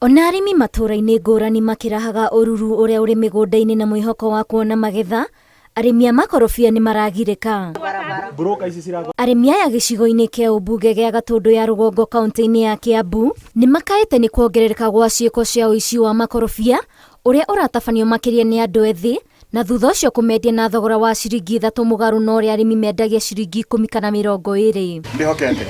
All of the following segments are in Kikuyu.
Ona arĩmi matũũra-inĩ ngũrani makĩrahaga ũruru ũrĩa ũrĩ mĩgũnda-inĩ na mwĩhoko wa kuona magetha, arĩmi a makorobia nĩ maragirĩka. Arĩmi aya gĩcigo-inĩ kĩa ũmbunge gĩa Gatũndũ ya Rũgongo kaũntĩ-inĩ ya Kĩambu nĩ makaĩte nĩ kuongerereka gwa ciĩko cia ũici wa makorobia ũrĩa ũratabanio makĩria nĩ andũ ethĩ na thutha ũcio kũmendia na thogora wa ciringi 3 mũgarũ na ũrĩa arĩmi mendagia ciringi 10 kana 20. Ndĩhokete.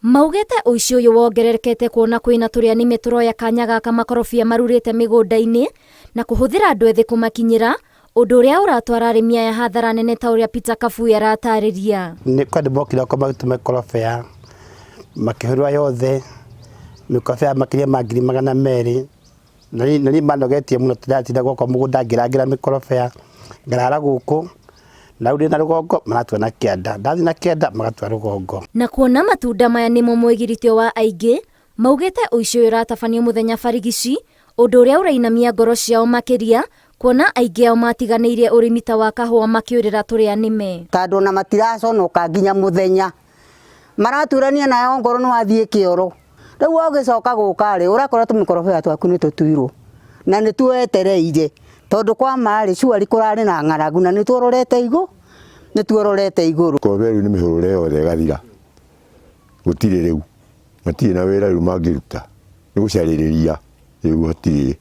Maugĩte ũici ũyũ wongererekete kuona kwĩna tũrĩa nĩme tũroya kanya gaka makorobia marurĩte mĩgũnda-inĩ na kũhũthĩra andũ ethĩ kũmakinyĩra, ũndũ ũrĩa ũratwara arĩmi aya hathara nene ta ũrĩa Peter Kabuye aratarĩria. Nĩ kwa andũ mokire gũkũ magĩtũma mĩkorobia makĩhũrĩrwo yothe mĩkorobia makĩria ma 200,000. Na niĩ manogetie mũno ndĩratinda gwakwa mũgũnda ngĩrangĩra mĩkorobia, ngarara gũkũ, na rĩu ndĩna rũgongo maratua na kĩanda, ndathiĩ na kĩanda magatua rũgongo. Na kuona matunda maya nĩmo mwĩgiritio wa aingĩ, maugĩte ũici ũyũ ũratabanio mũthenya barigici, ũndũ ũrĩa ũrainamia ngoro ciao makĩria, kuona aingĩ ao matiganĩirie ũrĩmi ta wa kahũa makĩũrĩra tũrĩa nĩme. Tondũ ona matiraconoka nginya mũthenya, maraturania nayo ngoro nĩ wathiĩ kĩoro, rĩu ũgĩcoka gũka rĩ, ũrakora tũmĩkorobia twaku nĩ tũtuirwo, na nĩ tuwetereire, tondũ kwa ma rĩ, surely kũrarĩ na ng'aragu na nĩ tuororete igũ, nĩ tuororete igũrũ. Mĩkorobia rĩu nĩ mĩhũrũre yothe ĩgathira, gũtirĩ rĩu, matirĩ na wĩra rĩu mangĩruta, nĩ gũcarĩrĩria rĩu hatirĩ.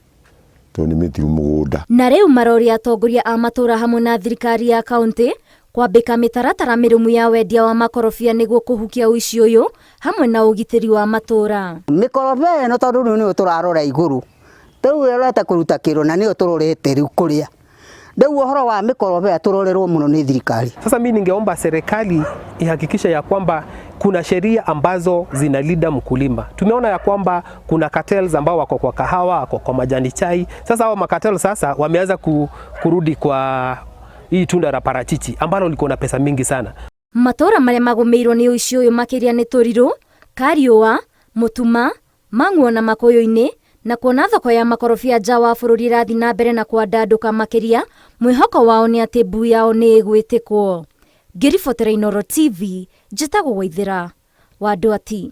Tondũ nĩ mĩtiru mũgũnda. Na rĩu maroria atongoria a matũra hamwe na thirikari ya kauntĩ kwambĩka mĩtaratara mĩrũmu ya wendia wa makorobia nĩguo kũhukia ũici ũyũ hamwe na ũgitĩri wa matũra. Mĩkorobia ĩno tondũ rĩu nĩyo tũrarora igũrũ, rĩu ĩrorete kũruta kĩro na nĩyo tũrorete rĩu kũrĩa. Rĩu ũhoro wa mĩkorobia tũrorerwo mũno nĩ thirikari. Sasa mimi ningeomba serikali ihakikishe ya kwamba kuna sheria ambazo zinalinda mkulima. Tumeona ya kwamba kuna cartels ambao wako kwa kahawa, wako kwa majani chai. Sasa hao macartel sasa wameanza kurudi kwa hii tunda la parachichi ambalo liko na pesa mingi sana. Matũra marĩa magũmĩirwo nĩ ũici ũyũ makĩria nĩ Tũrirũ, Kariũa, Mũtuma, Mang'uo na Makũyũ-inĩ, na kuona thoko ya makorobia nja wa bũrũri ĩrathiĩ na mbere na kwandandũka makĩria, mwĩhoko wao nĩ atĩ mbu yao nĩ ĩgwĩtĩkwo. Ngĩribotera Inooro TV, njĩtagwo Waithĩra wa Ndwati.